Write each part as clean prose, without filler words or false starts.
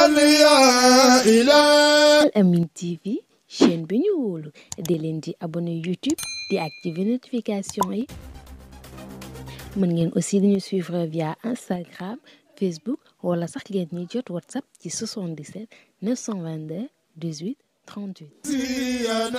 Al Amine TV chaîne bi ñu wóolu di leen di abonné YouTube di activer notification yi mën ngeen aussi di ñu suivre via Instagram Facebook wala sax ngeen ñuy jot WhatsApp ci 77 922 18 38.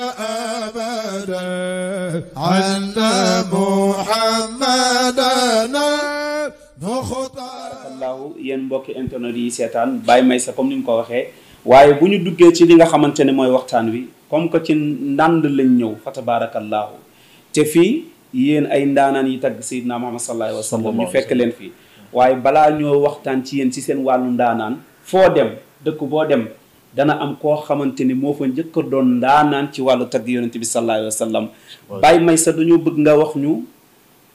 barakallahu yéen mbokki internet yi seetaan Baye Maysa comme ni mu ko waxee waaye bu ñu duggee ci li nga xamante ne mooy waxtaan wi comme que ci ndànd lañ ñëw fa tabarakallahu te fii yéen ay ndaanaan yi tagg Seydina Muhammad sallallahu alayhi wa sallam ñu fekk leen fii waaye balaa ñoo waxtaan ci yéen ci seen wàllu ndaanaan foo dem dëkk boo dem dana am koo xamante ni moo fa njëkk a doon ndaanaan ci wàllu tagg yonent bi sallallahu alayhi wa sallam Baye Maysa dañoo bëgg nga wax ñu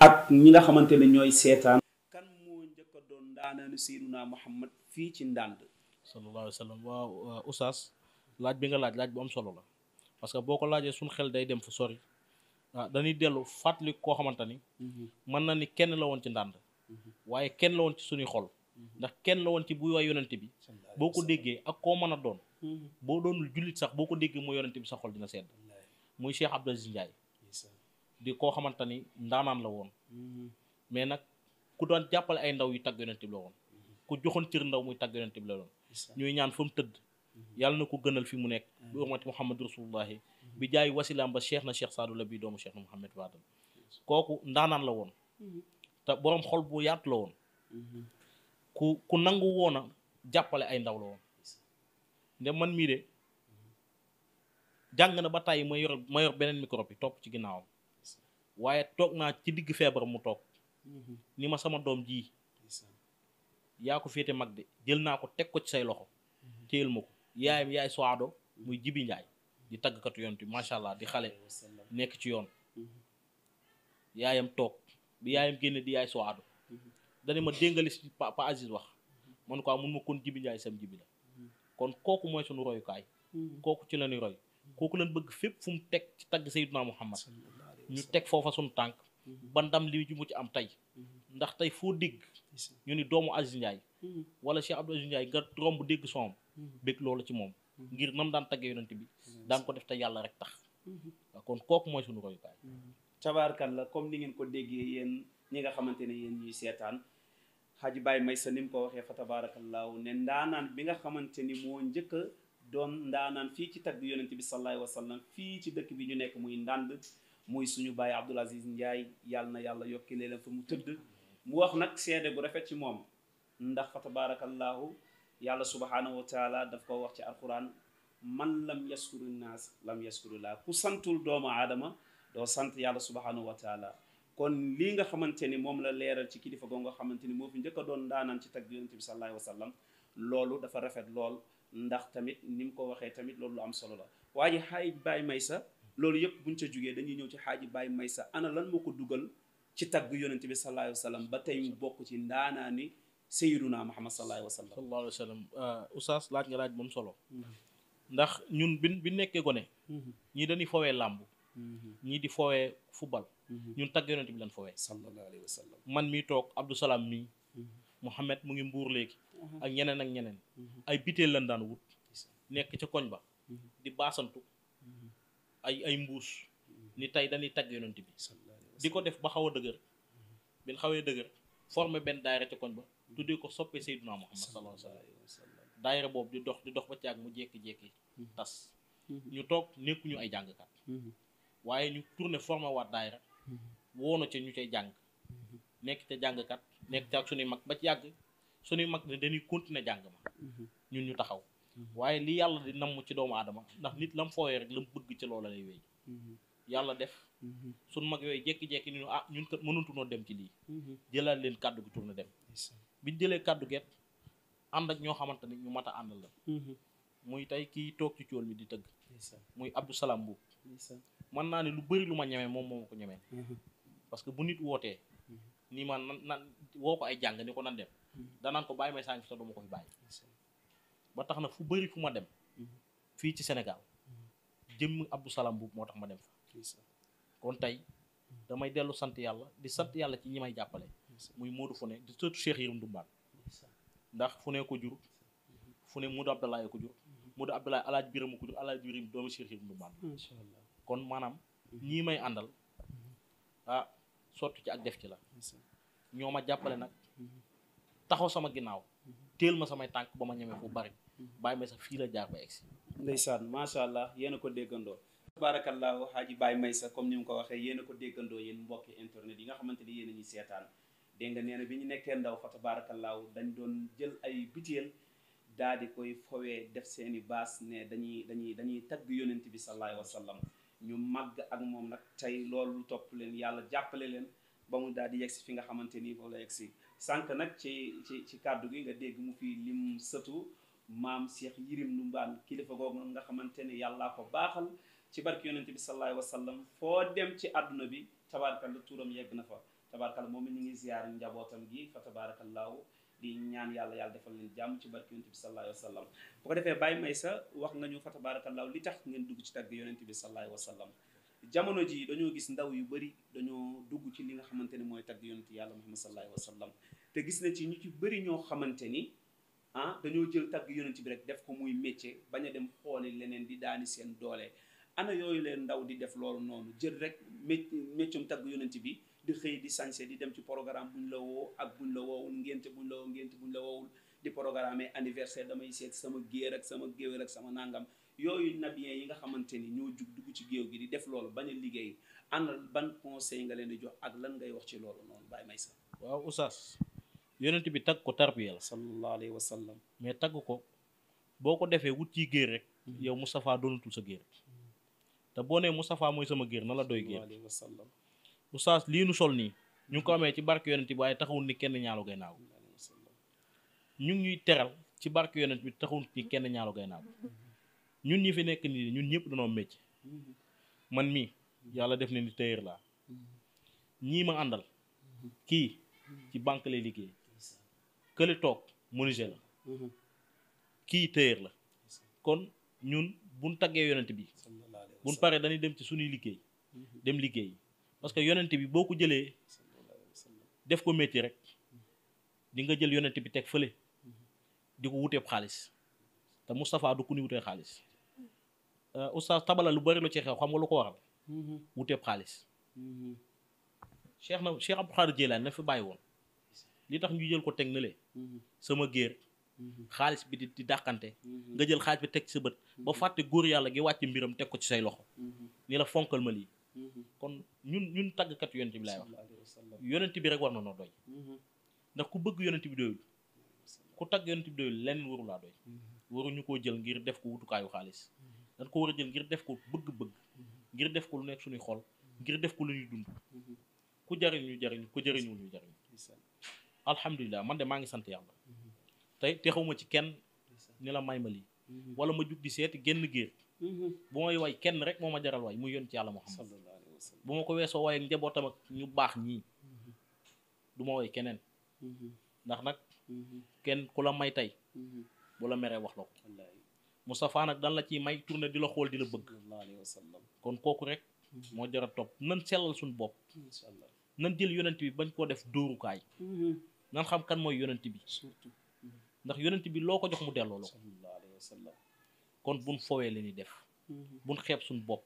ak ñi nga xamante ne ñooy seetaan kan moo njëkk a doon ndaanaanu Seydina Muhammad fii ci ndànd sallallahu alayhi wa sallam waaw Oustaz laaj bi nga laaj bu am solo la parce que boo ko laajee suñ xel day dem fu sori dañuy dellu fàttali koo xamante ni mën na ni kenn la woon ci ndànd waaye kenn la woon ci suñuy xol ndax kenn la woon ci buy waay yonente bi boo ko déggee ak koo mën a doon boo doonul jullit sax boo ko déggee mooy yonente bi sa xol dina sedd muy Cheikh Abdou Aziz Ndiaye di koo xamante ni ndaanaan la woon mais nag ku doon jàppale ay ndaw yu tagg yonente bi la woon ku joxoon cër ndaw muy tagg yonente bi la woon ñuy ñaan fa mu tëdd yàlla na ko gënal fi mu nekk bi urmati Muhammad rasulullahi bi jaay wasilaam ba cheikh na cheikh Saadu la bii doomu cheikh na Muhammad Fadal kooku ndaanaan la woon te boroom xol bu yaatu la woon ku nangu woon a jàppale ay ndaw la woon nde man mii de jàng na ba tàyyi ma yor beneen micro bi topp ci ginnaawam waaye toog naa ci digg feebar mu toog ni ma sama doom ji yaa ko féete mag de jël naa ko teg ko ci say loxo téyel ma ko yaayam yaay soado muy Jibi Njaay di taggkatu yoon bi macha allah di xale nekk ci yoon yaayam toog bi yaayam génne di yaay soado dane ma déngali si Pa Aziz wax man ko mun ma kon Jibi Njaay sam jibi la kon kooku mooy suñu royukaay kooku ci la ñuy roy kooku lañ bëgg fépp fu mu teg ci tagg Seydina Muhammad ñu teg foofa suñu tànk ba ndam li ci mu ci am tey ndax tey foo dégg ñu ni doomu Aziz Ndiaye wala Cheikh Abdou Aziz Ndiaye nga romb dégg soom bég loolu ci moom ngir nam daan tagge yonent bi daan ko def te yàlla rek tax kon kooku mooy suñu royukaay tabaarkalla comme ni ngeen ko déggee yéen ñi nga xamante ne yéen ñuy seetaan Hadji Baye Maysa ni mu ko waxee fa tabaarakallaahu ne ndaanaan bi nga xamante ni moo njëkk a doon ndaanaan fii ci tagg yonent bi sallallaahu alayhi wa sallam fii ci dëkk bi ñu nekk muy ndànd muy suñu baay Abdoul Aziz Ndiaye yàlla na yàlla yokki leen fa mu tëdd mu wax nag seede bu rafet ci moom ndax fa tabaarakallaahu yàlla subhaanahu wa taala daf ko wax ci alquran man lam yaskuru naas lam yaskurullah ku santul doomu aadama doo sant yàlla subhaanahu wa taala kon lii nga xamante ni moom la leeral ci kilifa goo nga xamante ni moo fi njëkk a doon ndaanaan ci tagg yonent bi sallallaahu alayhi wa sallam loolu dafa rafet lool ndax tamit ni mu ko waxee tamit loolu lu am solo la waaye Hadji Baye Maysa loolu yëpp buñ ca jógee dañuy ñëw ci Hadji Baye Maysa ana lan moo ko dugal ci tagg yonent bi sallallaahu alayhi wa sallam ba tey mu bokk ci ndaanaani Seydina Muhammad sallallaahu alayhi wa sallam Oustaz laaj nga laaj moom solo ndax ñun bi nekkee gone ñii dañuy fowee làmb ñii di fowee football ñun tagg yonent bi lañ fowee sallallahu alayhi wa sallam man mii toog Abdou Salam mii Mouhamed mu ngi mbuur léegi ak ñeneen ay biteel lañ daan wut nekk ca koñ ba di baasantu ay mbuus ni tey dañuy tagg yonent bi di ko def ba xaw a dëgër bin xawee dëgër formé benn daayira ca koñ ba tuddee ko soppee Seydina Muhammad sallallahu alayhi wa sallam daayira boobu di dox ba caag mu jékki-jékki tas ñu toog nekkuñu ay jàngkat waaye ñu tourné formé waat daayira woona ca ñu cay jàng nekk ca jàngkat nekk ca ak suñuy mag ba ci yàgg suñuy mag ne dañuy continuer jàng ma ñun ñu taxaw waaye li yàlla di namm ci doomu aadama ndax nit lam fooyee rek lam bëgg ci loola lay wéy yàlla def suñ mag yooyu jékki-jékki ni ñun kat mënutunoo dem ci lii jëlaat leen kàddu gi tourné dem biñ jëlee kàddu geet ànd ak ñoo xamante ni ñu mat a àndal la muy tey kii toog ci cool mi di tëgg muy Abdou Salam Mbuub man naa ne lu bëri lu ma ñemee moom moo ko ñemee parce que bu nit wootee nii man nan woo ko ay jàng ni ko nan dem danaan ko bàyyi may sànq te duma ko fi bàyyi ba tax na fu bëri fu ma dem fii ci Sénégal jëmm Abdou Salam Mbuub moo tax ma dem fa kon tey damay dellu sant yàlla di sant yàlla ci ñi may jàppale muy Modou Fone di sëtu Cheikh Yérim Ndumbaan ndax fu ne ko jur fu ne Modou Abdoulaye ko jur Modou Abdoulaye alaaj biram ko jur alaaj biram doomu Cheikh Ibn Ndumbaan macha allah kon maanaam ñii may àndal ah sotti ci ak def ci la ñoo ma jàppale nag taxaw sama ginnaaw teel ma samay tànk ba ma ñemee fu bari bàyyi may sax fii la jaar ba egsi ndeysaan macha allah yéen a ko déggandoo tabarakallahu Haaji Baye Maysa comme ni mu ko waxee yéen a ko déggandoo yéen mbokki internet yi nga xamante ni yéen a ñuy seetaan dégg nga nee na bi ñu nekkee ndaw fa tabarakallahu dañ doon jël ay biteel daal di koy fowee def seeni baas ne dañuy tagg yonent bi sallallahu alayhi wa sallam ñu màgg ak moom nag tey loolu topp leen yàlla jàppale leen ba mu daal di yegsi fi nga xamante ni foofu la yegsi sànq nag ci kàddu gi nga dégg mu fi lim sëtu maam Cheikh Yirim Ndumbaan kilifa googu nga xamante ni yàllaa ko baaxal ci barke yonent bi sallallahu alayhi wa sallam foo dem ci àdduna bi tabarakalla turam yegg na fa tabarakalla moom ñu ngi ziyaar njabootam gi fa tabarakallahu di ñaan yàlla defal leen jàmm ci barke yonent bi sallallahu alayhi wa sallam bu ko defee Baye Maysa wax nga ñu fa tabarakallahu li tax ngeen dugg ci tagg yonent bi sallallahu alayhi wa sallam jamono ji dañoo gis ndaw yu bëri dañoo dugg ci li nga xamante ni mooy tagg yonent yàlla Muhammad sallallahu alayhi wa sallam te gis na ci ñu ci bëri ñoo xamante ni dañoo jël tagg yonent bi rek def ko muy métier bañ a dem xooli leneen di daani seen doole ana yooyu leen ndaw di def loolu noonu jël rek méccum tagg yonent bi di xëy di sañse di dem ci programme buñ la woo ak buñ la woowul ngénte buñ la woo ngénte buñ la woowul di programme anniversaire damay seet sama géer ak sama géwél ak sama nangam yooyu nabien yi nga xamante ni ñoo jug dugg ci géew gi di def loolu bañ a liggéey ana ban conseil nga leen di jox ak lan ngay wax ci loolu noonu Baye Maysa waaw oustaz yonent bi tagg ko tarbiya la sallallahu alayhi wa sallam mais tagg ko boo ko defee wut ci géer rek yow Moustapha doonatul sa géer te boo nee Moustapha mooy sama géer na la doy géer oustaz lii nu sol nii ñu ngi ko amee ci barke yonent bi waaye taxawul ni kenn ñaalu gay naaw ñu ngi ñuy teral ci barke yonent bi taxawul ni kenn ñaalu gay naaw ñun ñi fi nekk nii ñun ñëpp dañoo mécc man mii yàlla def na ni tailleur laa ñii ma àndal kii ci banque lay liggéey kële toog menuisier la kii tailleur la kon ñun buñ taggee yonent bi buñ paree dañuy dem ci suñuy liggéey dem liggéey parce que yonent bi boo ko jëlee def ko métier rek di nga jël yonent bi teg fële di ko wuteeb xaalis te Moustapha du ku ni wutee xaalis oustaz tabala lu bari la ci xew xam nga lu ko waral wuteeb xaalis Cheikh Abdou Khadir Jeylaani na fi bàyyi woon li tax ñu jël ko teg na le sama géer xaalis bi di dàqante nga jël xaalis bi teg ci sa bët ba fàtte góor yàlla gi wàcc mbiram teg ko ci say loxo ni la fonkal ma lii kon ñun tàggkat yonent bi laay wax yonent bi rek war na noo doy ndax ku bëgg yonent bi doyul ku tagg yonent bi doyul leneen waru laa doy waruñu koo jël ngir def ko wutukaayu xaalis dañ ko war a jël ngir def ko bëgg-bëgg ngir def ko lu nekk suñuy xol ngir def ko lu ñuy dund ku jariñ ñu jariñ ku jariñul ñu jariñ alhamdulilah man de maa ngi sant yàlla tey texuma ci kenn ni la may ma lii wala ma jug di seeti génn géer bu may way kenn rek moo ma jaral way muy yonent ci yàlla Muhammad bu ma ko weesoo waaye njabootam ak ñu baax ñii du ma way keneen ndax nag kenn ku la may tey bu la meree wax la ko Moustapha nag dan la ciy may tourné di la xool di la bëgg kon kooku rek moo jara topp nan sellal suñu bopp nan jël yonent bi bañ koo def dóorukaay nan xam kan mooy yonent bi ndax yonent bi loo ko jox mu delloo la ko kon buñ fowee leen di def buñ xeeb suñu bopp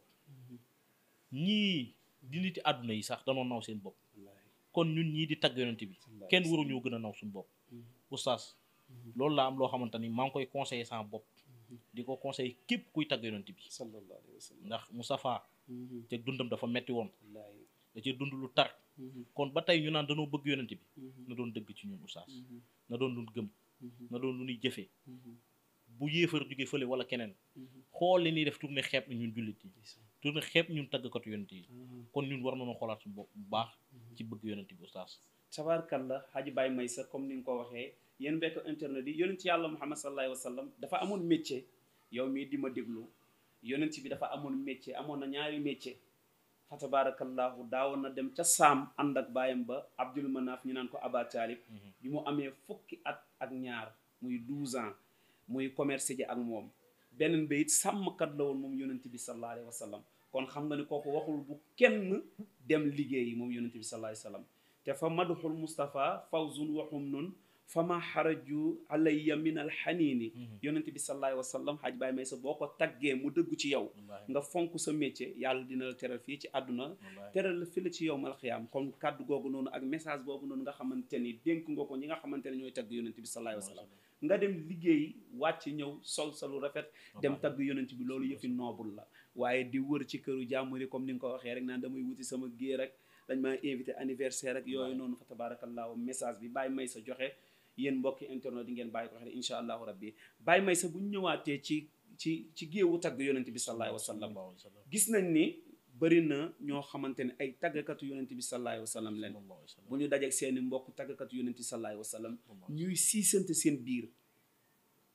ñii di niti àdduna yi sax danoo naw seen bopp kon ñun ñii di tagg yonent bi kenn waruñoo gën a naw suñu bopp oustaz loolu laa am loo xamante ni maa ngi koy conseillé sama bopp di ko conseillé képp kuy tagg yonent bi ndax Moustapha te dundam dafa metti woon da ci dund lu tar kon ba tey ñu naan danoo bëgg yonent bi na doon dëgg ci ñun oustaz na doon lu gëm na doon lu ñuy jëfee bu yéefar jógee fële wala keneen xool li ñuy def tourné xeeb na ñun jullit yi tourné xeeb ñun taggkatu yonent yi kon ñun war nañoo xoolaat suñu bopp bu baax ci bëgg yonent bi oustaz tabaarkalla Haaji Baye Maysa comme ni nga ko waxee yéen bekk internet yi yonent yàlla Muhammad sallallahu alayhi wa sallam dafa amoon métier yow mii di ma déglu yonent bi dafa amoon métier amoon na ñaari métier fa tabarakallahu daawoon na dem ca saam ànd ak baayam ba Abdul Manaf ñu naan ko Aba Talib bi mu amee fukki at ak ñaar muy 12 ans muy commerce ji ak moom beneen bayit sàmmkat la woon moom yonent bi sallallahu alayhi wa sallam kon xam nga ni kooku waxul bu kenn dem liggéeyi moom yonent bi sallallahu alayhi wa sallam te fa madxul Mustafa fawzun wa humnun fama xaraju alayya min alxaniini yonent bi sallallahu alayhi wa sallam xaaj Baye Maysa boo ko taggee mu dëggu ci yow nga fonk sa métier yàlla dina la teral fii ci àdduna teral la fi la ci yow mal xiyaam comme kàddu googu noonu ak message boobu noonu nga xamante ni dénk nga ko ñi nga xamante ne ñooy tagg yonent bi sallallahu alayhi wa sallam nga dem liggéey wàcc ñëw sol lu rafet dem tagg yonent bi loolu yëfi noobul la waaye di wër ci këru jàmbur comme ni nga ko waxee rek naan damay wuti sama géer rek dañ maa invité anniversaire ak yooyu noonu fa tabarakallahu message bi Baye Maysa joxe yéen mbokki internet di ngeen bàyyi ko xel incha allahu rabbi Baye Maysa bu ñu ñëwaatee ci géewu tagg yonent bi sallallahu alayhi wa sallam gis nañ ni bëri na ñoo xamante ne ay taggkatu yonent bi sallallahu alayhi wa sallam leen bu ñu dajeek seeni mbokk taggkatu yonent bi sallallahu alayhi wa sallam ñuy siisante seen biir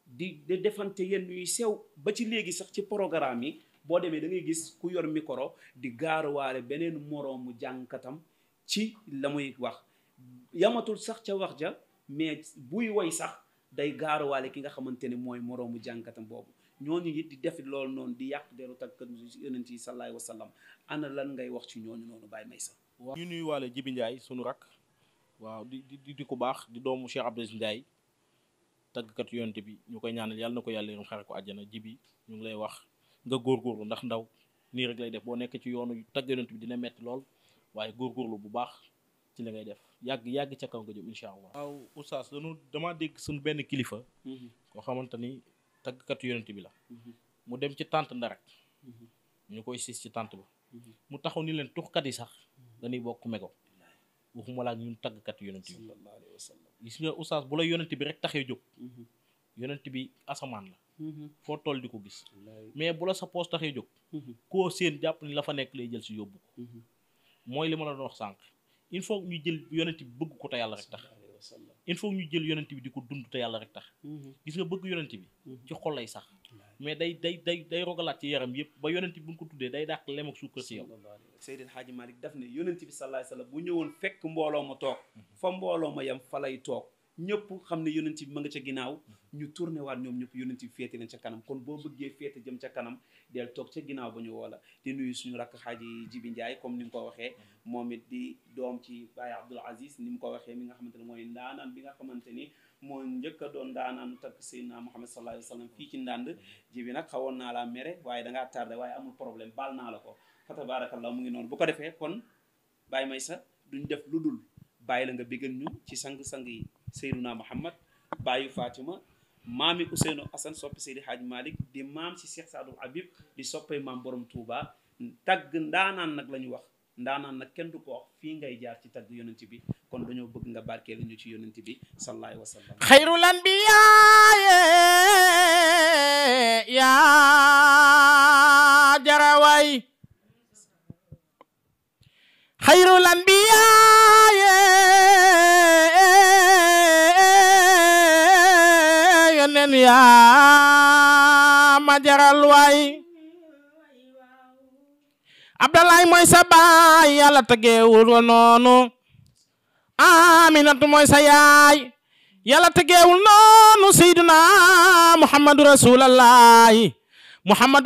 di defante yenn ñuy sew ba ci léegi sax ci programme yi boo demee da ngay gis ku yor micro di gaaruwaale beneen moroomu jàngkatam ci la muy wax yamatul sax ca wax ja mais buy woy sax day gaaruwaale ki nga xamante ne mooy moroomu jàngkatam boobu ñooñu it di def loolu noonu di yàq deru tagkat yonent yi sallallahu alayhi wa sallam ana lan ngay wax ci ñooñu noonu Baye Maysa. waaw ñu nuy waale Jibi Ndiaye sunu rak waaw di ko baax di doomu Cheikh Abdou Ndiaye tàggkat yonent bi ñu koy ñaanal yàlla na ko yàlla yërëm xare ko àjjana. Jibi ñu ngi lay wax nga góorgóorlu ndax ndaw nii rek lay def boo nekk ci yoonu tagg yonent bi dina metti lool waaye góorgóorlu bu baax ci li ngay def yàgg ca kaw nga jëm incha allah. waaw oustaz damaa dégg suñu benn kilifa koo xamante ni tàggkat yonent bi la mu dem ci tànt Ndarak ñu koy siis ci tànt ba mu taxaw ni leen tuxkat yi sax dañuy bokk mego waxuma la ak ñun tàggkat yonent bi gis nga oustaz bu la yonent bi rek taxee jóg yonent bi asamaan la foo toll di ko gis mais bu la sa poos taxee jóg koo seen jàpp ni la fa nekk lay jël si yóbbu ko mooy li ma la doon wax sànq il faut ñu jël yonent bi bëgg ko te yàlla rek tax il faut ñu jël yonent bi di ko dund te yàlla rek tax gis nga bëgg yonent bi ci xol lay sax mais day rogalaat ci yaram yëpp ba yonent bi buñ ko tuddee day dàq lem ak suukar si yow. Seydil Hadji Malick daf ne yonent bi sallallahu alayhi wasallam bu ñëwoon fekk mbooloo ma toog fa mbooloo ma yam fa lay toog ñëpp xam ne yonent bi ma nga ca ginnaaw ñu tourné waat ñoom ñëpp yonent bi féete leen ca kanam kon boo bëggee féete jëm ca kanam del toog ca ginnaaw ba ñu woola di nuyu suñu rakk Xaaji Jibi Ndiaye comme ni nga ko waxee moom it di doom ci Baye Abdoul Aziz ni mu ko waxee mi nga xamante ne mooy ndaanaan bi nga xamante ni moo njëkk a doon ndaanaan takk Seydina Muhammad sallallahu alayhi wa sallam fii ci ndànd Jibi nag xawoon naa laa mere waaye dangaa tardé waaye amul problème baal naa la ko fa tabarakallah mu ngi noonu bu ko defee kon Baye Maysa duñ def lu dul bàyyi la nga béggal ñu ci sang-sang yi Seydina Muhammad bàyyu Fatima maami Ousseynou Assane soppi Seydi Hadji Malick di maam si Cheikh Sadou Habib di soppay maam borom Touba tagg ndaanaan nag la ñu wax ndaanaan nag kenn du ko wax fii ngay jaar ci tagg yonent bi kon dañoo bëgg nga barkeelu ñu ci yonent bi sallallahu alayhi wa sallam. xayrul anbiyaa yaa jaraway xayrul anbiyaa yonen yaa ma jaral way Abdalaay mooy sa baay yàlla tegeewul wa noonu Aminatu mooy sa yaay yàlla tegeewul noonu Seydina Muhammadu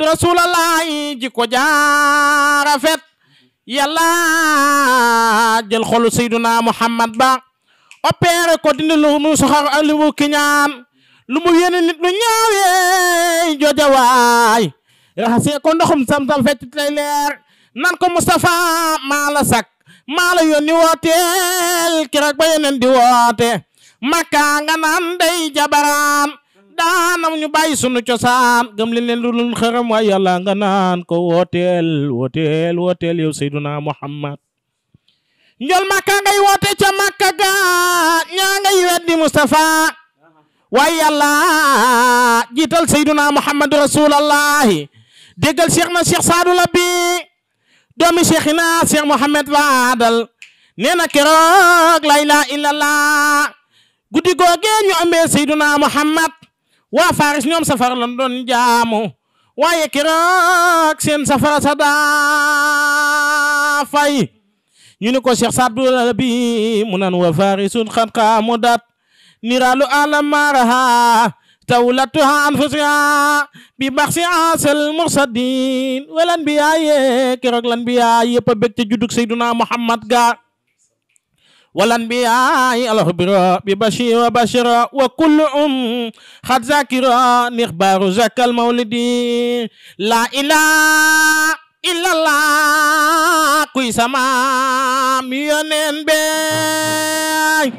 Rasulallahi jikko jaarafet yàlla jël xolu Seydina Muhammad ba opéré ko dindi lu mu soxar ak lu mu kiñaan lu mu yéene nit lu ñaawee jooja waay raxasee ko ndoxum sam-sam fecc lay leer nan ko Mustafa maa la sak maa la yónni wooteel keroog ba yeneen di woote Makka nga naan day jabaraan daanam ñu bàyyi sunu cosaan gëm leen lu dul xërëm waaye yàlla nga naan ko wooteel yow Seydina Muhammad njol Makka ngay woote ca Makka ga ñaa ngay weddi Mustafa waaye yàlla jiital Seydina Muhammad rasulallahi déggal Cheikh na Cheikh Sadou Labi doomi Cheikhina Cheikh Mohamed Fadal nee na keroog la ilaha illallah guddi googee ñu amee Seydina Muhammad waa Faris ñoom safara lan doon jaamu waaye keroog seen safara sa daa fay ñu ne ko Cheikh Sadou Labi mu nan wa Farisun xat xaamudat niraalu alamaraha tawlatuha anfusiha bi baxsi asal mursadin wal anbiya keroog lan biya yëpp a bég te juddug Seydina Muhammad ga والأنبياء الخبراء ببشير وبشرى وكل قد ذكر نخبار زكى المولد لا إله إلا الله كوي سما ميونين بي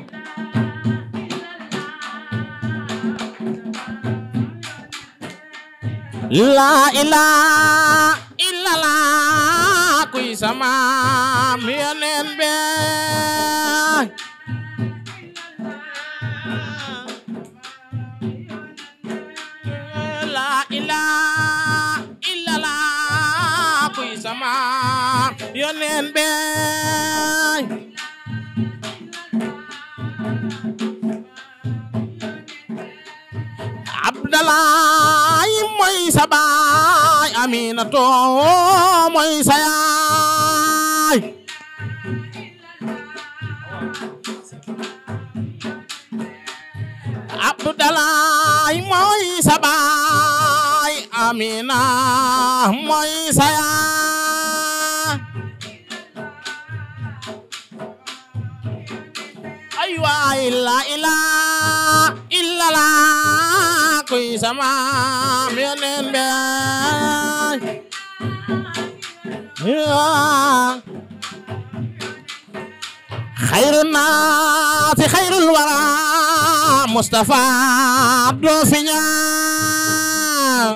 La ilaha illallah kuy sama yonen be La ilaha illallah kuy sama yonen be Abdallah mooy sa baay Aminatu mooy sa yaay Abdallah mooy sa baay Amina mooy sa yaay ay waay la ilaha illallah kuy sama yonen be khairun naasi khairul wara Mustafa do fi ñaan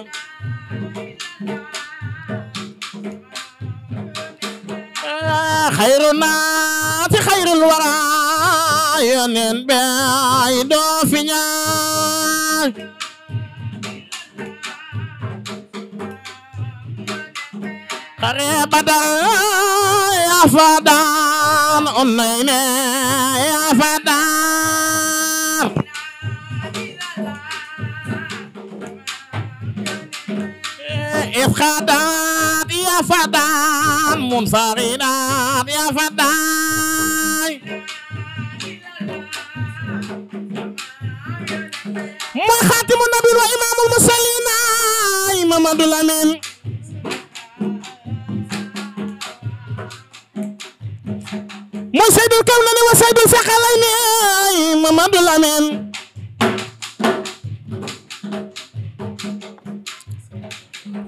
khairun naasi khairul wara yonen be do fi ñaan Kare Badar ya fadan onayne ya fadar ifkhadat ya fadan munfaridat ya fadan Mu khatimun nabi wa imamul musallin Mamadul Amin Mu sayyidul kawnayni wa sayyidul thaqalayni Mamadul Amin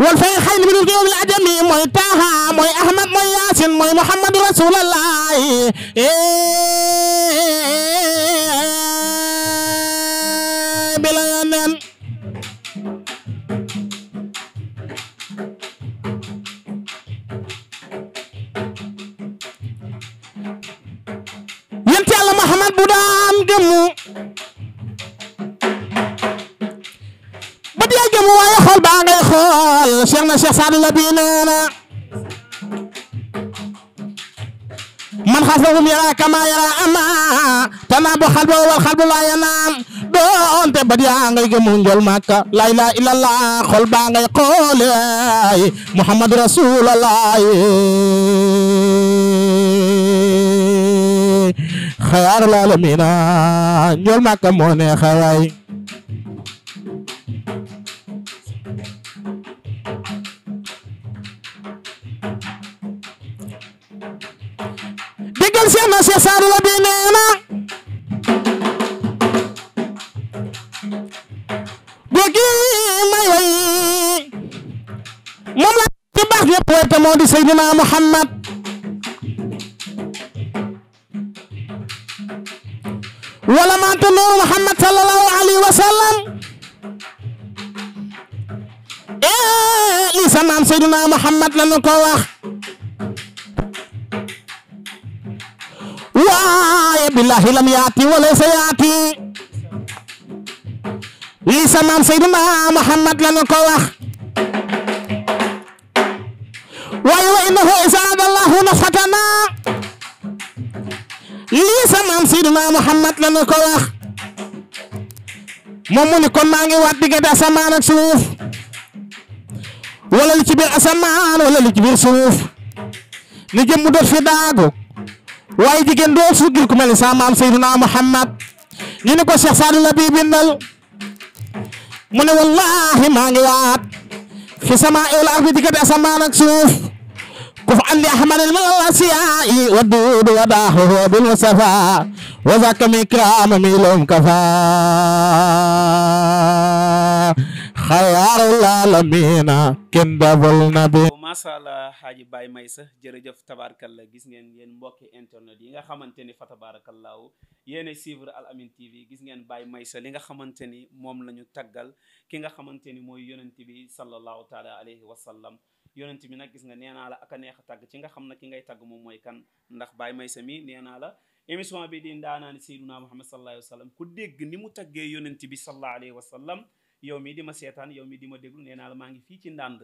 wal faykhayni min al-jawm al-ajami mooy Taha mooy Ahmad mooy Yasin mooy Muhammadu Rasulullah bila yonen yent Yàlla Muhammad bu daan gëmmu ba dia gëmmu waaye xool baa ngay xool Cheikh na Cheikh Saadu Labi nee na man xasahum yara kama yara ama tanaabu xalbo wal xalbu laa yanaam doonte ba dia ngay gëmmu njol Makka la ilaha illallah xool baa ngay xoole Muhammad Rasulullah xayaarul aalamiina njol Makka moo ne xawaay déggal Cheikh na Cheikh Saadu Labi nee na góogi may way moom la ci baax yëpp wete moo di Seydina Muhammad wala manta nuuru Muhammad sallallahu alayhi wa sallam li sa maam Seydina Muhammad lañu ko wax waaye billahi lam yaati wala sa yaati li sa maam Seydina Muhammad lañu ko wax waaye wa innahu isaadallahu nafhatana lii sa maam Seydina Muhammad la ñu ko wax moom mu ni kon maa ngi waat diggante asamaan ak suuf wala li ci biir asamaan wala li ci biir suuf li jëm mu doot fi daagu waaye jigéen doo sugil ku mel ni sa maam Seydina Muhammad ñu ne ko Cheikh Saadu Labi bindal mu ne wallahi maa ngi waat fi sama ewla ak bi diggante asamaan ak suuf عني أحمد من الأسياء والدود وداحه بالمصطفى وذاك من كرام ميلهم كفى خيار العالمين كندب النبي. macha allah xaaji Baye Maysa jërëjëf tabaarkalla gis ngeen yéen mbokki internet yi nga xamante ni fa tabaarakallaahu yéen suivre Al Amine TV gis ngeen Baye Maysa li nga xamante ni moom la ñu taggal ki nga xamante ni mooy yonent bi sallallahu taala alayhi wa sallam yonent bi nag gis nga nee naa la ak a neex a tagg ci nga xam na ki ngay tagg moom mooy kan ndax Baye Maysa mi nee naa la émission bi di ndaanaani Seydunaa Muhammad sallallahu alayhi wa sallam ku dégg ni mu taggee yonent bi sallallahu alayhi wa sallam yow mi di ma seetaan yow mi di ma déglu nee naa la maa ngi fii ci ndànd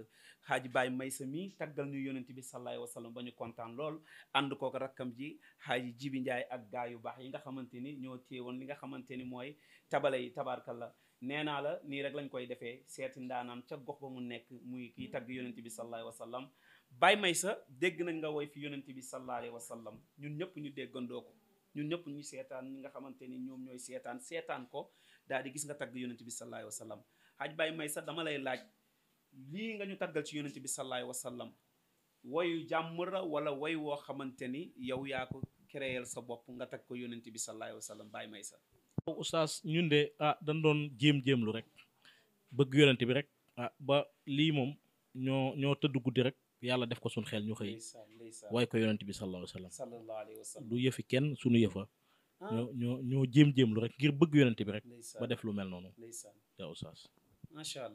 xaaji Baye Maysa mi taggal ñu yonent bi sallallahu alayhi wa sallam ba ñu kontaan lool ànd kook rakkam ji xaaji Jibi Njaay ak gaa yu baax yi nga xamante ni ñoo téewoon li nga xamante ni mooy tabale yi tabaarkalla nee naa la nii rek lañ koy defee seeti ndaanaan ca gox ba mu nekk muy kii tagg yonent bi sallallahu alayhi wa sallam Baye Maysa dégg nañ nga woy fi yonent bi sallallahu alayhi wa sallam ñun ñëpp ñu déggandoo ko ñun ñëpp ñu seetaan ñi nga xamante ni ñoom ñooy seetaan ko daal di gis nga tagg yonent bi sallallahu alayhi wa sallam xaaj Baye Maysa dama lay laaj lii nga ñu taggal ci yonent bi sallallahu alayhi wa sallam woyu jàmm la wala woy woo xamante ni yow yaa ko créer sa bopp nga tag ko yonent bi sallallahu alayhi wa sallam Baye Maysa. oustaz ñun de dañ doon jéem lu rek bëgg yonent bi rek ba lii moom ñoo tëdd guddi rek yàlla def ko suñ xel ñu xëy waaye ko yonent bi sallallahu alayhi wa sallam du yëfi kenn suñu yëfa ñoo jéem lu rek ngir bëgg yonent bi rek ba def lu mel noonu te oustaz macha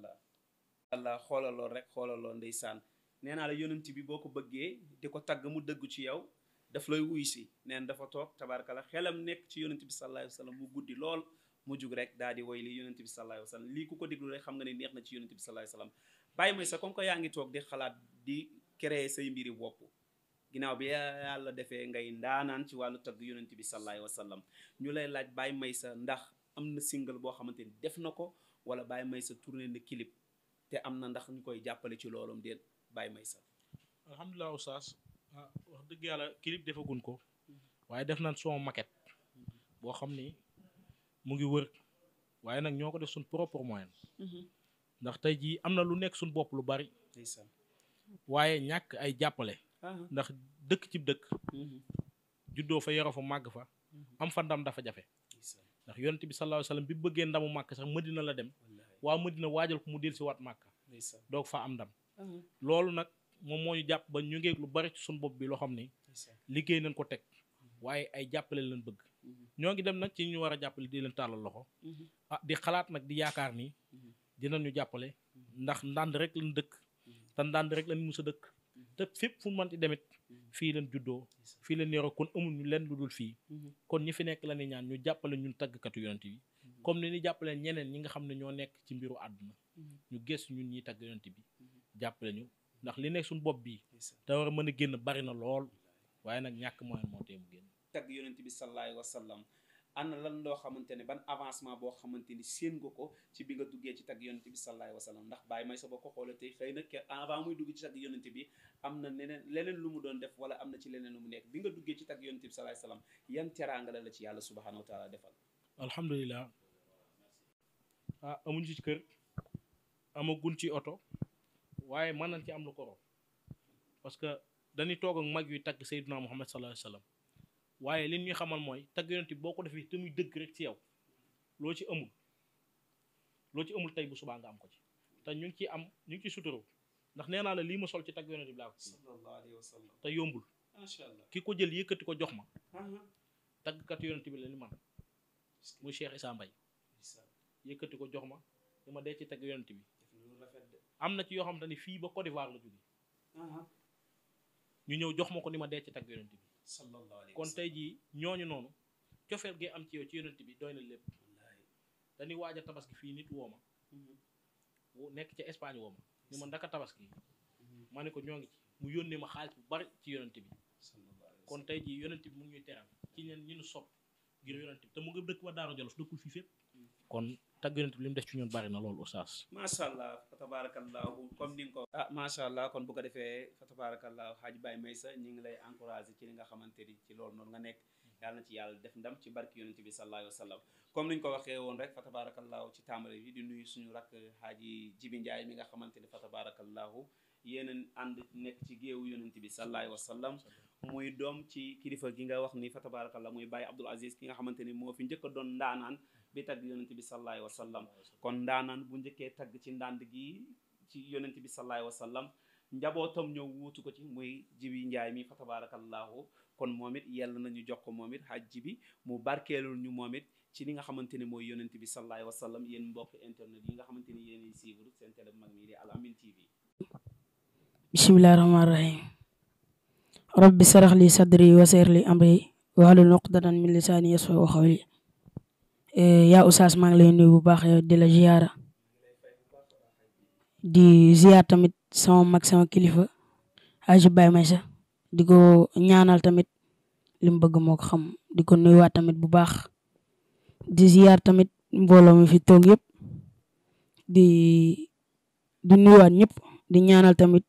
allah xoolaloo rek xoolaloo ndeysaan nee naa la yonent bi boo ko bëggee di ko tagg mu dëgg ci yow daf lay wuy si neen dafa toog tabaarkalla xelam nekk ci yonent bi sallallahu alayhi wa sallam mu guddi lool mu jug rek daal di woy li yonent bi sallallahu alayhi wa sallam lii ku ko déglu rek xam nga ne neex na ci yonent bi sallallahu alayhi wa sallam Baye Maysa comme que yaa ngi toog di xalaat di créer say mbiri bopp ginnaaw bi yàlla defee ngay ndaanaan ci wàllu tagg yonent bi sallallahu alayhi wa sallam ñu lay laaj Baye Maysa ndax am na single boo xamante ni def na ko wala Baye Maysa tourné na clip te am na ndax ñu koy jàppale ci loolum déet Baye Maysa. alhamdulilah oustaz wax dëgg yàlla clip defagun ko waaye def nañ son maquette boo xam ni mu ngi wër waaye nag ñoo ko def suñ propre moyen ndax tey jii am na lu nekk suñ bopp lu bari waaye ñàkk ay jàppale ndax dëkk ci dëkk juddoo fa yoroo fa màgg fa am fa ndam dafa jafe ndax yonent bi sallallahu alayhi wasallam bi bëggee ndamu màkk sax Madina la dem waa Madina waajal ko mu del si waat màkk doog fa am ndam loolu nag moom moo ñu jàpp ba ñu ngeeg lu bari ci suñ bopp bi loo xam ni liggéey nañ ko teg waaye ay jàppale leen bëgg ñoo ngi dem nag ci ñu war a jàppale di leen tàllal loxo di xalaat nag di yaakaar ni dinañu jàppale ndax ndànd rek lañ dëkk te ndànd rek lañ musa dëkk te fépp fu mu mënti demit fii leen juddoo fii leen yoroo kon amul ñu leen lu dul fii kon ñi fi nekk la ni ñaan ñu jàppale ñun tàggkatu yonent bi comme ni ñu jàppale ñeneen ñi nga xam ne ñoo nekk ci mbiru àdduna ñu gëstu ñun ñiy tagg yonent bi jàppale ñu ndax li nekk suñu bopp bii te war a mën a génn bari na lool waaye nag ñàkk moyen moo tee mu génn tagg yonent bi sallallahu alayhi wa sallam ana lan loo xamante ne ban avancement boo xamante ni séen nga ko ci bi nga duggee ci tagg yonent bi sallallahu alayhi wa sallam ndax Baye Maysa boo ko xoolee tey xëy na avant muy dugg ci tagg yonent bi am na leneen lu mu doon def wala am na ci leneen lu mu nekk bi nga duggee ci tagg yonent bi sallallahu alayhi wa sallam yan teraanga la ci yàlla subhanahu wa taala defal alhamdulilah amuñ ci kër amagun ci oto waaye mën nañ ci am lu ko rob parce que dañuy toog ak mag yuy tagg Seydina Muhammad sallallahu alayhi wa sallam waaye li ñuy xamal mooy tagg yonent bi boo ko defee te muy dëgg rek ci yow loo ci amul tey bu subaa nga am ko ci te ñu ngi ci suturo ndax nee naa la lii ma sol ci tagg yonent bi laa ko sallallahu alayhi wa sallam te yombul masha Allah ki ko jël yëkkati ko jox ma taggkat yonent bi la ni man muy Cheikh Issa Mbaye yëkkati ko jox ma dama dee ci tagg yonent bi am na ci yoo xamante ni fii ba Côte d'Ivoire la jóge ñu ñëw jox ma ko ni ma dee ci tagg yonent bi kon tey jii ñooñu noonu cofeel gi am ci yow ci yonent bi doy na lépp dañuy waaj a tabaski fii nit woo ma nekk ca Espagne woo ma ni ma ndaka tabaski ma ne ko ñoo ngi ci mu yónnee ma xaalis bu bari ci yonent bi kon tey jii yonent bi mu ngi ñuy teral ci ñen ñi ñu sopp ngir yonent bi te mu ngi dëkk ba Daaru Jolof dëkkul fii fépp kon tagg yonent bi li mu def ci ñun bari na loolu oustaz macha allah fa tabarakallahu comme ni nga ko macha allah kon bu ko defee fa tabarakallahu Hadj Baye Maysa ñu ngi lay encouragé ci li nga xamante ni ci loolu noonu nga nekk yàlla na ci yàlla def ndam ci barki yonent bi sallallahu alayhi wa sallam comme ni ñu ko waxee woon rek fa tabarakallahu ci tàmbali bi di nuyu suñu rakk Hadji Jibi Njaay mi nga xamante ni fa tabarakallahu yéen ànd nekk ci géewu yonent bi sallallahu alayhi wa sallam muy doom ci kilifa gi nga wax ni fa tabarakallah muy Baye Abdoul Aziz ki nga xamante ni moo fi njëkk a doon ndaanaan bi tagg yonent bi sallallahu alayhi wa sallam kon ndaanaan bu njëkkee tagg ci ndànd gi ci yonent bi sallallahu alayhi wa sallam njabootam ñëw wuutu ko ci muy Jibi Njaay mi fa tabarakallahu kon moom it yàlla nañu jox ko moom it xaaj Jibi mu barkeelul ñu moom it ci li nga xamante ni mooy yonent bi sallallahu alayhi wa sallam yéen mbokk internet yi nga xamante ni yéenay suivre seen télé mag mi di Al Amine TV. bismillahi rahmaani rahim rabbi sarax li sadri wa yassir li amri wahlul uqdatan min lisaani yafqahu qawli. yaa Oustaz maa ngi lay nuyu bu baax di la ziyaara di ziyaar tamit sama mag sama kilifa Haji Baye Maysa di ko ñaanal tamit li mu bëgg moo ko xam di ko nuyuwaat tamit bu baax di ziyaar tamit mbooloo mi fi toog yëpp di nuyuwaat ñëpp di ñaanal tamit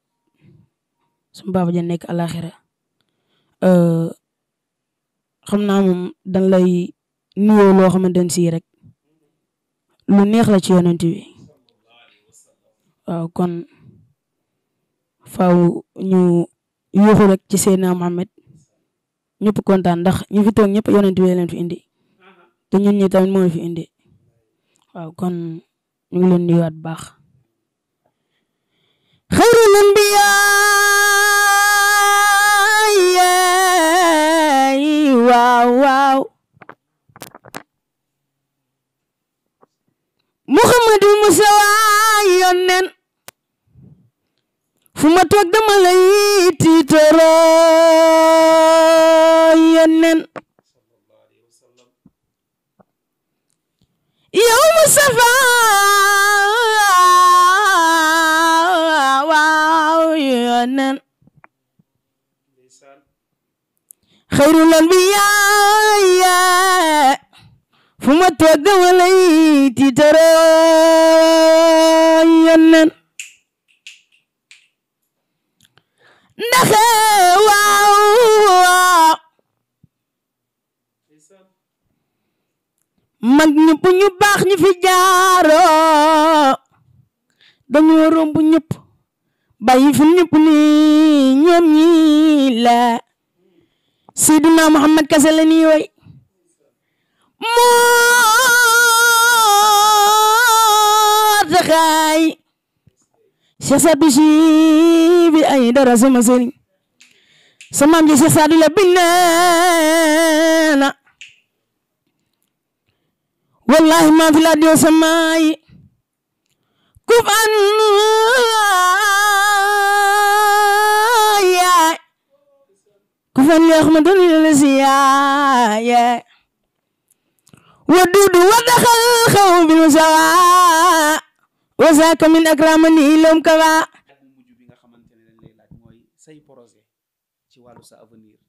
suñu baaba ja nekk alaxira xam naa moom dañ lay nuyoo loo xamante ne sii rek lu neex la ci yonent bi waaw kon faaw ñu yuuxu rek ci Seydina Muhammad ñëpp kontaan ndax ñu fi toog ñëpp yonent bi leen fi indi te ñun ñi tamit moo fi indi waaw kon ñu ngi leen nuyuwaat bu baax. xayrul anbiyaa waaw waaw Muhammadu Mustafa yonnen fu ma toog dama lay tiitaroo yonnen yow Mustafa waaw yonnen xayrul anbiyaa fu ma toog dama lay tiitaroo yonnen ndax waaw mag ñëpp ñu baax ñu fi jaaroo dañoo romb ñëpp bàyyi fi ñëpp ni ñoom ñi la Seydina Muhammad kase la ni way moo taxaay Cheikh Sadou si bi ay dara sama sëriñ sama am ji Cheikh Sadou la binneena wallahi ma fi la dio samay kuf an yaay kuf an li Ahmadun la siyaay wadudu wadaxal xaw bi nu sawa wasaaka min akramani lom kawa. bu mujj bi nga xamante ne dañ lay laaj mooy say projet ci wàllu sa avenir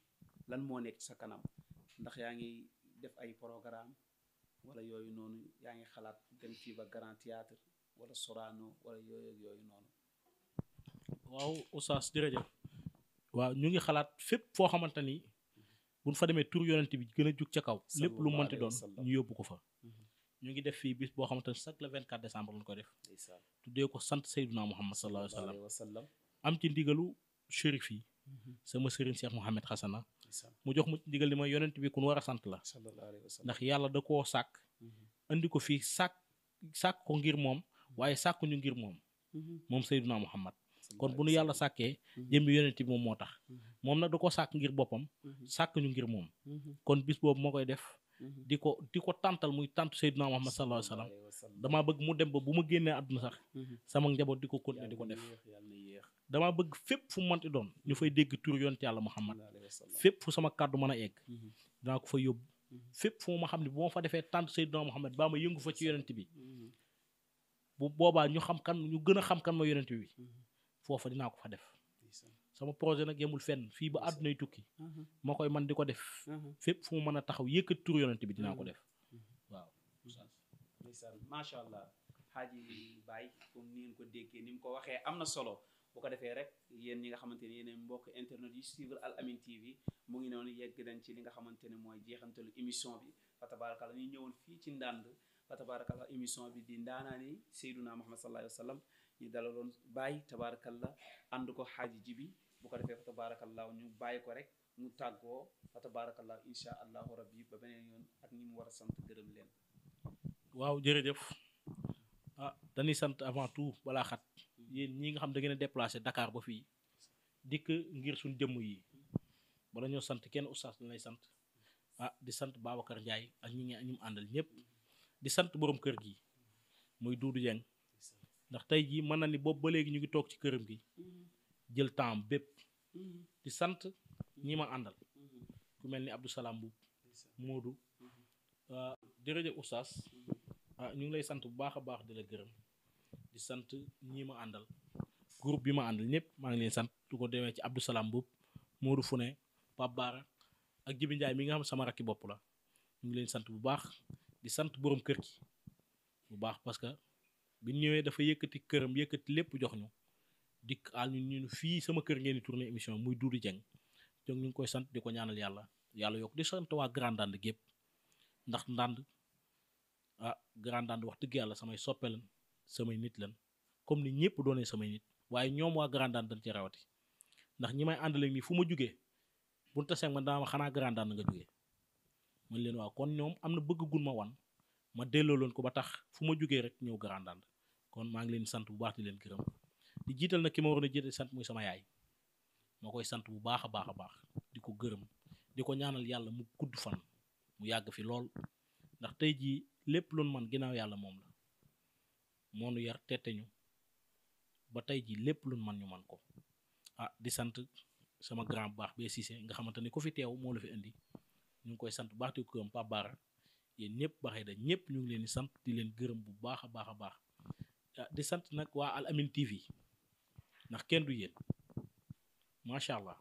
lan moo nekk sa kanam ndax yaa ngi def ay programme wala yooyu noonu yaa ngi xalaat dem fii ba Grand Théâtre wala Sorano wala yooyu noonu. waaw Oustaz jërëjëf waaw ñu ngi xalaat fépp foo xamante ni buñ fa demee tur yonent bi gën a jug ca kaw lépp lu mënti doon ñu yóbbu ko fa. ñu ngi def fii bis boo xamante ne chaque le 24 décembre lañ ko def tuddee ko sant Seydina Muhammad sallallahu alayhi wa sallam am ci ndigalu chérif yi sama sëriñ Cheikh Mouhamed Xasana mu jox mu ndigal li ma yonent bi kun war a sant la ndax yàlla da koo sàkk andi ko fii sàkk ko ngir moom waaye sàkk ñu ngir moom Seydina Muhammad kon bu nu yàlla sàkkee jëmbi yonent bi moom moo tax moom nag da ko sàkk ngir boppam sàkk ñu ngir moom kon bis boobu moo koy def di ko tàntal muy tàntu Seydina Muhammad sallallahu alayhi wa sallam damaa bëgg mu dem ba bu ma génnee àdduna sax sama njaboot di ko continuer di ko def damaa bëgg fépp fu mu mënti doon ñu fay dégg tur yonent yàlla Muhammad fépp fu sama kàddu mën a egg dinaa ko fa yóbbu fépp fu ma xam ne bu ma fa defee tàntu Seydina Muhammad baa ma yëngu fa ci yonent bi bu boobaa ñu gën a xam kan ma yonent bi foofa dinaa ko fa def sama projet nag yemul fenn fii ba àddunay tukki moo koy man di ko def fépp fu mu mën a taxaw yëkkat tur yonent bi dinaa ko def waaw macha allah Xaaji Baye comme ni ngeen ko déggee ni mu ko waxee am na solo bu ko defee rek yéen ñi nga xamante ne yéen mbokk internet yi suivre Al Amine TV mu ngi noonu yegg nañ ci li nga xamante ne mooy jeexantalu émission bi fa tabarakallah ñu ñëwoon fii ci Ndande fa tabarakallah émission bi di ndaanaani Seyduna Muhammad sallallahu alayhi wa sallam ñu dalaloon bàyyi tabarakallah ànd ko xaaji ji bi bu ko defee fa tabarakallah ñu bàyyi ko rek mu tàggoo fa tabarakallah insha allahu rabbi ba beneen yoon ak ñi mu war a sant gërëm leen. waaw jërëjëf dañuy sant avant tout balaa xat yéen ñi nga xam da ngeen a déplacé Dakar ba fii dikk ngir suñ jëmm yi bala ñoo sant kenn oustaz dañ lay sant di sant Babacar Ndiaye ak ñi mu àndal ñëpp di sant borom kër gi muy Doudou Dieng ndax tey jii mën na ni boobu ba léegi ñu ngi toog ci këram gi jël temps bépp di sant ñi ma àndal ku mel ni Abdou Salam Mbuub Modou jërëjëf oustaz ñu ngi lay sant bu baax a baax di la gërëm di sant ñi ma àndal groupe bi ma àndal ñëpp maa ngi leen sant du ko demee ci Abdou Salam Mbuub Modou Fune Pape Bara ak Jibi Njaay mi nga xam sama rakki bopp la ñu ngi leen sant bu baax di sant borom kër gi bu baax parce que bi ñëwee dafa yëkkati këram yëkkati lépp jox ñu dikk àll ñu fii sama kër ngeen di tourné émission muy Doudou Dieng donc ñu ngi koy sant di ko ñaanal yàlla yokk di sant waa Grand Ndande gépp ndax ndànd Grand Ndande wax dëgg yàlla samay soppe lan samay nit lan comme ni ñëpp doonee samay nit waaye ñoom waa Grand Ndande dañ ci rawati ndax ñi may àndale nii fu ma jugee bu ñu tasee man daa ma xanaa Grand Ndande nga jugee man leen waaw kon ñoom am na bëgg gun ma wan ma delloo leen ko ba tax fu ma jugee rek ñëw Grand Ndande kon maa ngi leen sant bu baax di leen gërëm di jiital nag ki ma waroon a jiital sant muy sama yaay moo koy sant bu baax a baax a baax di ko gërëm di ko ñaanal yàlla mu gudd fan mu yàgg fi lool ndax tey jii lépp lu man ginnaaw yàlla moom la moo nu yar tette ñu ba tey jii lépp lu man ñu man ko di sant sama grand bu baax bee Cissé nga xamante ni ku fi teew moo la fi indi ñu ngi koy sant bu baax di ko gërëm Pape Bara yéen ñëpp baxee da ñëpp ñu ngi leen di sant di leen gërëm bu baax a baax a baax di sant nag waa Al Amine TV ndax kenn du yéen macha allah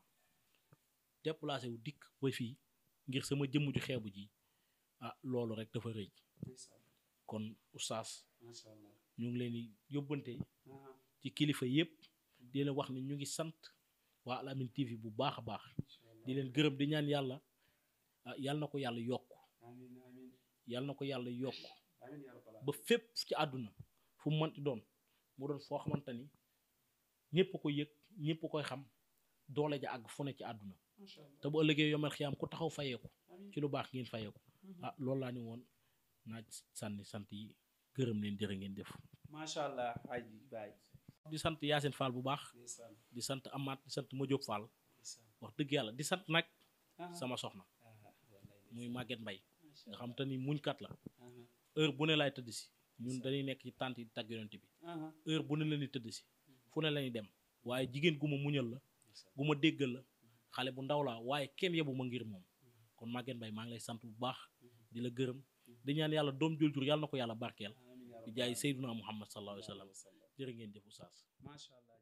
déplacé wu dikk ba fii ngir sama jëmm ju xeebu ji loolu rek dafa rëy kon oustaz ñu ngi leen di yóbbante ci kilifa yëpp di leen wax ne ñu ngi sant waa Al Amine TV bu baax a baax di leen gërëm di ñaan yàlla yàlla na ko yàlla yokk yàlla na ko yàlla yokk ba fépp ci àdduna fu mu mënti doon mu doon foo xamante ni ñëpp ko yëg ñëpp koy xam doole ja àgg fu ne ci àdduna te bu ëllëgee yomal xiyaam ku taxaw fayeeku ci lu baax ngeen fayeeku loolu laa ni woon naa sànni sant yi gërëm leen jërë ngeen def macha allah Aji Baay di sant Yacine Fall bu baax di sant Amath di sant Madiop Fall wax dëgg yàlla di sant nag sama soxna muy Maguette Mbaye nga xam te ni muñkat la heure bu ne laay tëdd si ñun dañuy nekk ci tànt yi tagg yonent bi heure bu ne la ñuy tëdd si fu ne la ñuy dem waaye jigéen gu ma muñal la gu ma déggal la xale bu ndaw laa waaye kenn yebu ma ngir moom kon Maguette Mbaye maa ngi lay sant bu baax di la gërëm di ñaan yàlla doom jur yàlla na ko yàlla barkeel di jaay Seyduna Muhammad sallallahu alayhi wa sallam jërë ngeen jëf oustaz. macha allah